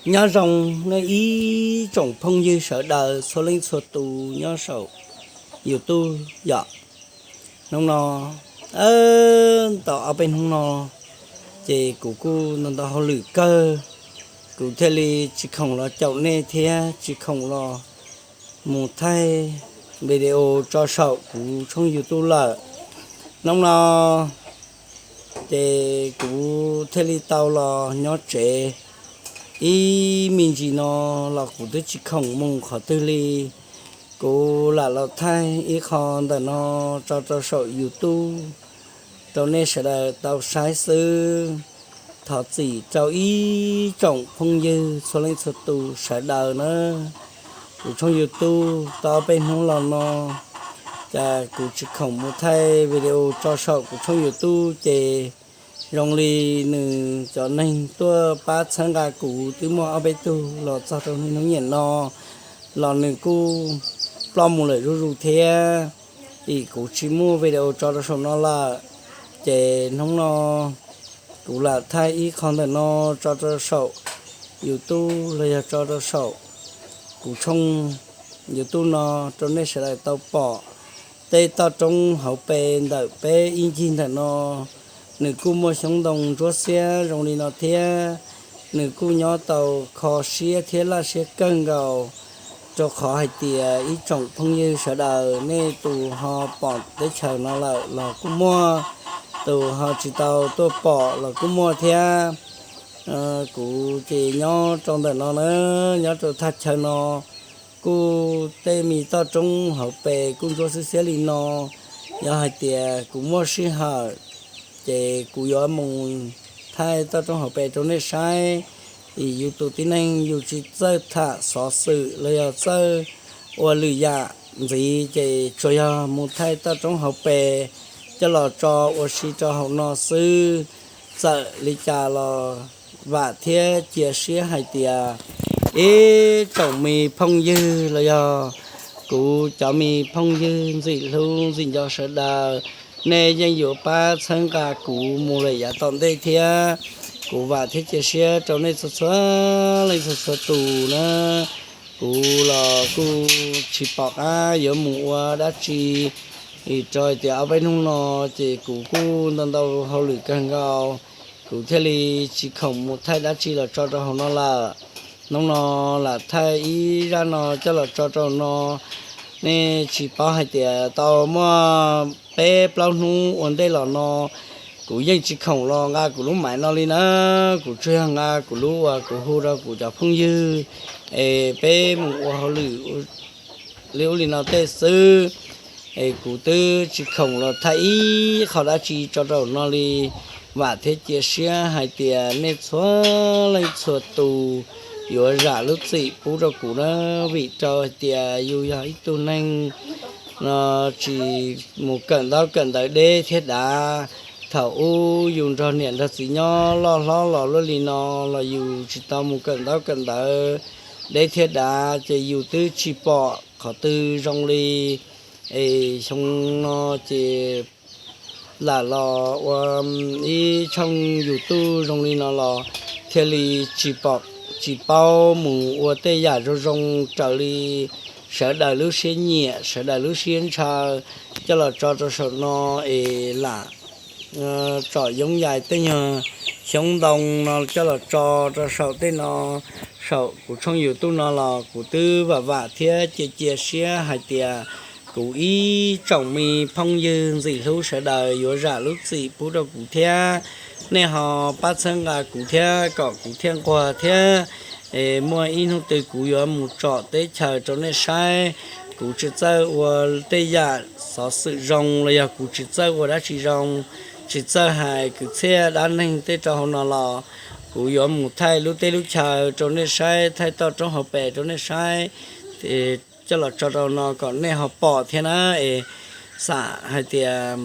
Nyob zoo nej ib tsoom phooj ywg sawv daws txhua leej txhua tus nyob saum YouTube yom. Hnub no, tau ob peb hnub no, ces kuv kuj ntau ntau hauj lwm kawg, kuv thiaj li tsis khoom los caum nej thiab tsis khoom los mus thaij video tso saum kuv tshooj YouTube lawm. Hnub no ces kuv thiaj li tau los nyob tsev ib me ntsis no los kuv twb tsis khoom mus qhov twg li. Kuv lam los thaij ib qho ntawm no tso rau saum YouTube rau nej sawv daws tau saib xwb. Thov txim rau ib tsoom phooj ywg txhua leej txhua tus sawv daws na. Kuv tshooj YouTube tau ob peb hnub los no, cas kuv tsis khoom mus thaij video tso saum kuv tshooj YouTube ces zoo li nws cov neeg tuaj pab txhawb nqa kuv twb muaj ob peb tug los txog rau hnub nyiam no los nws kuj ploj mus lawm zuj zus thiab, es kuv tsis muaj video tso rau saum no lawm. Ces hnub no kuv lam thaij ib qho ntawm no tso rau saum YouTube los yog tso rau saum kuv tshooj YouTube no rau nej sawv daws tau pom. Tej toj roob hauv pes ntawm peb ib ncig ntawm no, nws kuj muaj xyoob ntoo ntsuab xiab zoo li no thiab, nws kuj nyob tau kho siab thiab laj siab kawg nkaus, rau qhov hais tias ib tsoom phooj ywg sawv daws nej tus ho pom teb chaws no lawm los kuj muaj, tus ho tsis tau tuaj pom los kuj muaj thiab. Kuv ces nyob rau ntawm no na, nyob rau thaj chaw no, kuj tej me toj roob hauv pes kuj ntsuab xiab xiab li no. Yog hais tias kuv muaj sij hawm, ces kuv yuav mus thaij toj roob hauv pes rau nej saib. Es yus tus tib neeg yus tsis txawj tham xov xwm los yog txawj ua lwm yam ntxiv, ces tsuas yog mus thaij toj roob hauv pes coj los tso ua si rau hauv no xwb. Txawm li cas los vam thiab cia siab hais tias ib tsoom me phooj ywg los yog kuv cov me phooj ywg ntxim hlub ntxim nco sawv daws, nej yeej yuav pab txhawb nqa kuv mus lawm yav tom ntej thiab. Kuv vam thiab cia siab rau nej txhua txhua leej txhua txhua tus na. Kuv los kuj tsis pom qab yuav mus ua dab tsi, es rau hais tias ob peb hnub no ces kuv kuj ntau ntau hauj lwm kawg nkaus, kuv thiaj li tsis khoom mus thaij dab tsi los tso rau hauv no lawm. Hnub no lam thaij ib zaj no coj los tso rau no, nej tsis paub hais tias tau muaj peb plaub hnub ua ntej los no, kuv yeej tsis khoom los nqa kuv lub maiv no li na. Kuv tsuas yog nqa kuv lub uas kuv hu rau kuv cov phooj ywg es peb mus ua hauj lwm li ub li no tej xwb. Es kuv twb tsis khoom los thaij ib qho dab tsi tso rau no li. Vam thiab cia siab hais tias nej txhua leej txhua tus yuav zam lub txim pub rau kuv na, vim rau hais tias yus yog ib tug neeg no tsis mus kawm ntaub kawm ntawv deb thiab dav. Thaum ub yus nrog niam nrog txiv nyob loj hlob los luaj li no los yus tsis tau mus kawm ntaub kawm ntawv deb thiab dav, ces yus twb tsis pom qhov twg zoo li. Es xyoo no ces lam los ua ib tshooj YouTube zoo li no los thiaj li tsis pom, tsis paub mus ua tej yam zoo zoo raws li sawv daws lub siab nyiam sawv daws lub siab ntshaw coj los tso rau saum no. Es lam tsom yoob yais tej nyuag xyoob ntoo no coj los tso rau saum tej no, saum kuv tshooj YouTube no los kuv twb vam vam thiab cia cia siab hais tias kuv ib tsoom me phooj ywg ntxim hlub sawv daws yuav zam lub txim pub rau kuv thiab. Nej ho pab txhawb nqa kuv thiab kom kuv thiaj nquag thiab. Es muaj ib hnub twg kuv yuav mus tsom teb chaws rau nej saib. Kuv tsis txawj ua tej yam xov xwm zoo los yog kuv tsis txawj ua dab tsi zoo, tsis txawj hais kwv txhiaj dab neeg tej rau hauv no los kuv yuav mus thaij lub teb lub chaw rau nej saib, thaij toj roob hauv pes rau nej saib, coj los tso rau no kom nej ho pom thiab na. Es xam hais tias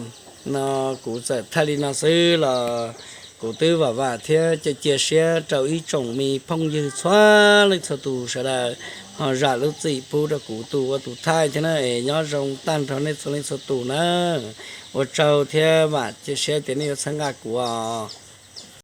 no kuv txawm thaij li no xwb los kuv twb vam vam thiab cia cia siab rau ib tsoom me phooj ywg txhua leej txhua tus sawv daws ho zam lub txim pub rau kuv tus ua tus thaij thiab na. Es nyob zoo tag nrho nej txhua leej txhua tus na. Ua tsaug thiab vam cia siab tias nej yuav txhawb nqa kuv os.